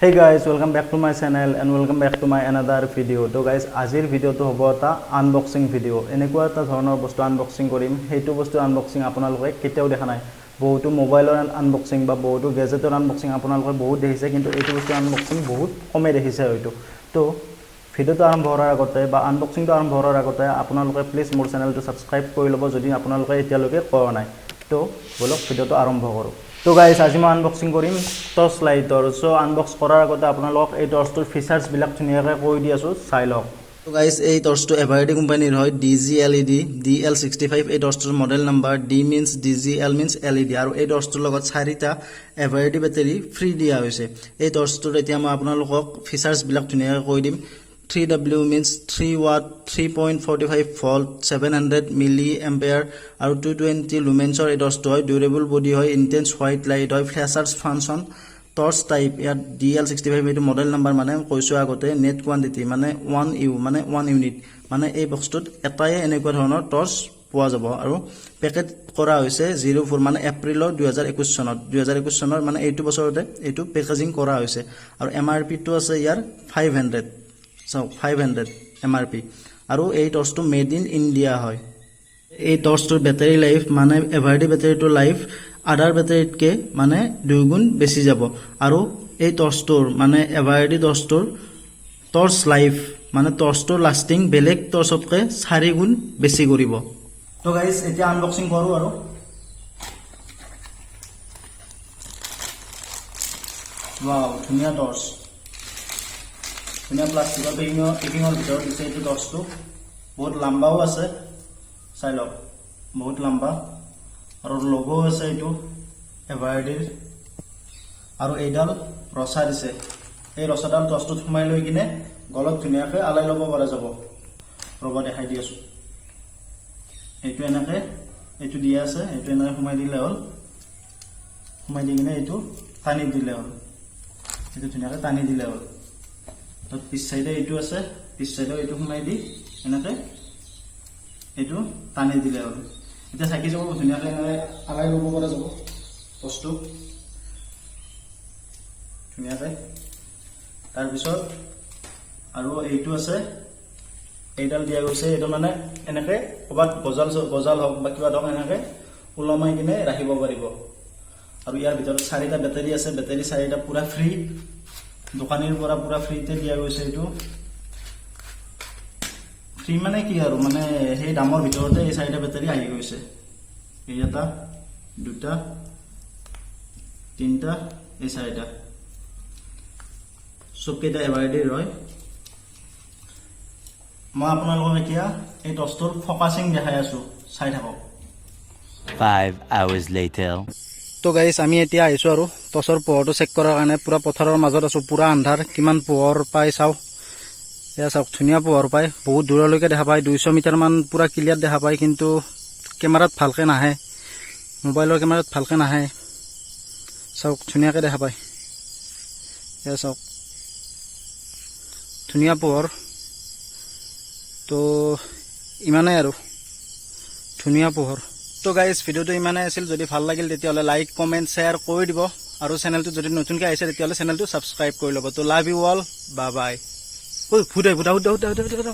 Hey guys, welcome back to my channel and welcome back to my another video. তো guys, আজিৰ ভিডিঅ'টো হ'ব এটা আনবক্সিং ভিডিঅ'। এনেকুৱা এটা ধৰণৰ বস্তু আনবক্সিং কৰিম, সেইটো বস্তু আনবক্সিং আপোনালোকে কেতিয়াও দেখা নাই। বহুতো মোবাইলৰ আনবক্সিং বা বহুতো গেজেটৰ আনবক্সিং আপোনালোকে বহুত দেখিছে, কিন্তু এইটো বস্তু আনবক্সিং বহুত কমেই দেখিছে হয়তো। তো ভিডিঅ'টো আৰম্ভ কৰাৰ আগতে বা আনবক্সিংটো আৰম্ভ কৰাৰ আগতে আপোনালোকে প্লিজ মোৰ চেনেলটো ছাবস্ক্ৰাইব কৰি ল'ব, যদি আপোনালোকে এতিয়ালৈকে কৰা নাই। তো ব'লক, ভিডিঅ'টো আৰম্ভ কৰোঁ। তো গাইজ, আজি মই আনবক্সিং কৰিম টৰ্চ লাইটৰ। চ' আনবক্স কৰাৰ আগতে আপোনালোকক এই টৰ্চটোৰ ফিচাৰ্ছবিলাক ধুনীয়াকৈ কৈ দি আছোঁ, চাই লওক। তো গাইজ, এই টৰ্চটো এভাৰেডি কোম্পানীৰ হয়, DG LED DL65। এই টৰ্চটোৰ model number. D means DG, L means LED। আৰু এই টৰ্চটোৰ লগত চাৰিটা এভাৰেডি বেটেৰী ফ্ৰী দিয়া হৈছে। এই টৰ্চটোৰ এতিয়া মই আপোনালোকক ফিচাৰ্ছবিলাক ধুনীয়াকৈ কৈ দিম। 3 W means 3 watt, 3.45 volt, 700 milli ampere আৰু 220 লুমেন্সৰ এই টৰ্চটো হয়। ডিউৰেবল বডি হয়, ইণ্টেন্স হোৱাইট লাইট হয়, ফ্লেছাৰ্ছ ফাংচন, টৰ্চ টাইপ। ইয়াত DL65 এইটো মডেল নাম্বাৰ, মানে কৈছোঁ আগতে। নেট কোৱান্টিটি মানে 1 ইউ, মানে 1 ইউনিট, মানে এই বক্সটোত এটাই এনেকুৱা ধৰণৰ টৰ্চ পোৱা যাব। আৰু পেকেট কৰা হৈছে 04, মানে এপ্ৰিলৰ 2021 চনত, 2021 চনৰ, মানে এইটো বছৰতে এইটো পেকেজিং কৰা হৈছে। আৰু এম আৰ পিটো আছে ইয়াৰ 500। চাওক, 500 এমআৰপি। আৰু এই টৰ্চটো মেড ইন ইণ্ডিয়া হয়। এই টৰ্চটোৰ বেটাৰী লাইফ, মানে এভাৰেডি বেটাৰীটোৰ লাইফ আদাৰ বেটাৰীতকৈ মানে দুগুণ বেছি যাব। আৰু এই টৰ্চটোৰ, মানে এভাৰেডি টৰ্চটোৰ টৰ্চ লাইফ, মানে টৰ্চটোৰ লাষ্টিং বেলেগ টৰ্চতকৈ চাৰিগুণ বেছি কৰিব। তো গাইজ, এতিয়া আনবক্সিং কৰোঁ আৰু। ৱাও, ধুনীয়া টৰ্চ, ধুনীয়া প্লাষ্টিকৰ পেকিঙৰ ভিতৰত দিছে এইটো টৰ্চটো। বহুত লাম্বাও আছে, চাই লওক, বহুত লাম্বা। আৰু লগো আছে এইটো এভাৰেডিৰ। আৰু এইডাল ৰচা দিছে। এই ৰচাডাল টৰ্চটোত সোমাই লৈ কিনে গলত ধুনীয়াকৈ আলাই ল'ব পৰা যাব। ৰ'ব, দেখাই দি আছো। এইটো এনেকে, এইটো দিয়া আছে, এইটো এনেকে সোমাই দিলে হ'ল। সোমাই দি কিনে এইটো টানি দিলে হ'ল। এইটো ধুনীয়াকৈ টানি দিলে হ'ল। তাত পিছ চাইডে এইটো আছে, পিছ চাইডেও এইটো সোমাই দি এনেকে এইটো টানি দিলে হ'ল। এতিয়া থাকি যাব, ধুনীয়াকৈ এনেকে আলাই ল'ব পৰা যাব বস্তু ধুনীয়াকৈ। তাৰপিছত আৰু এইটো আছে, এইডাল দিয়া গৈছে। এইটো মানে এনেকে ক'ৰবাত গজাল গজাল হওক বা কিবা হওক, এনেকে ওলমাই কিনে ৰাখিব পাৰিব। আৰু ইয়াৰ ভিতৰত চাৰিটা বেটাৰী আছে। বেটাৰী চাৰিটা পুৰা ফ্ৰী, দোকানীৰ পৰা পুৰা ফ্ৰীতে দিয়া গৈছে এইটো। ফ্ৰী মানে কি আৰু, মানে সেই দামৰ ভিতৰতে এই চাৰিটা বেটাৰী আহি গৈছে। এই এটা, দুটা, তিনিটা, এই চাৰিটা, চবকেইটা এভাৰেডিৰ হয়। মই আপোনালোকক এতিয়া এই টৰ্চটোৰ ফকাচিং দেখাই আছো, চাই থাকক। 5 hours later. তো গাইজ, আমি এতিয়া আহিছোঁ আৰু টৰ্চৰ পোহৰটো চেক কৰাৰ কাৰণে। পূৰা পথাৰৰ মাজত আছোঁ, পূৰা আন্ধাৰ। কিমান পোহৰ পাই চাওঁ। এয়া চাওক, ধুনীয়া পোহৰ পায়, বহুত দূৰলৈকে দেখা পায়, 200 মিটাৰমান পূৰা ক্লিয়াৰ দেখা পায়। কিন্তু কেমেৰাত ভালকৈ নাহে, মোবাইলৰ কেমেৰাত ভালকৈ নাহে। চাওক, ধুনীয়াকৈ দেখা পায়। এয়া চাওক, ধুনীয়া পোহৰ। তো ইমানেই আৰু, ধুনীয়া পোহৰ। তো গাইজ, ভিডিঅ'টো ইমানেই আছিল। যদি ভাল লাগিল, তেতিয়াহ'লে লাইক, কমেণ্ট, শ্বেয়াৰ কৰি দিব। আৰু চেনেলটো যদি নতুনকৈ আহিছে, তেতিয়াহ'লে চেনেলটো ছাবস্ক্ৰাইব কৰি ল'ব। তো love you all, bye bye। ঐ, ভূত, ভূত, ভূত, ভূত, ভূত, ভূত।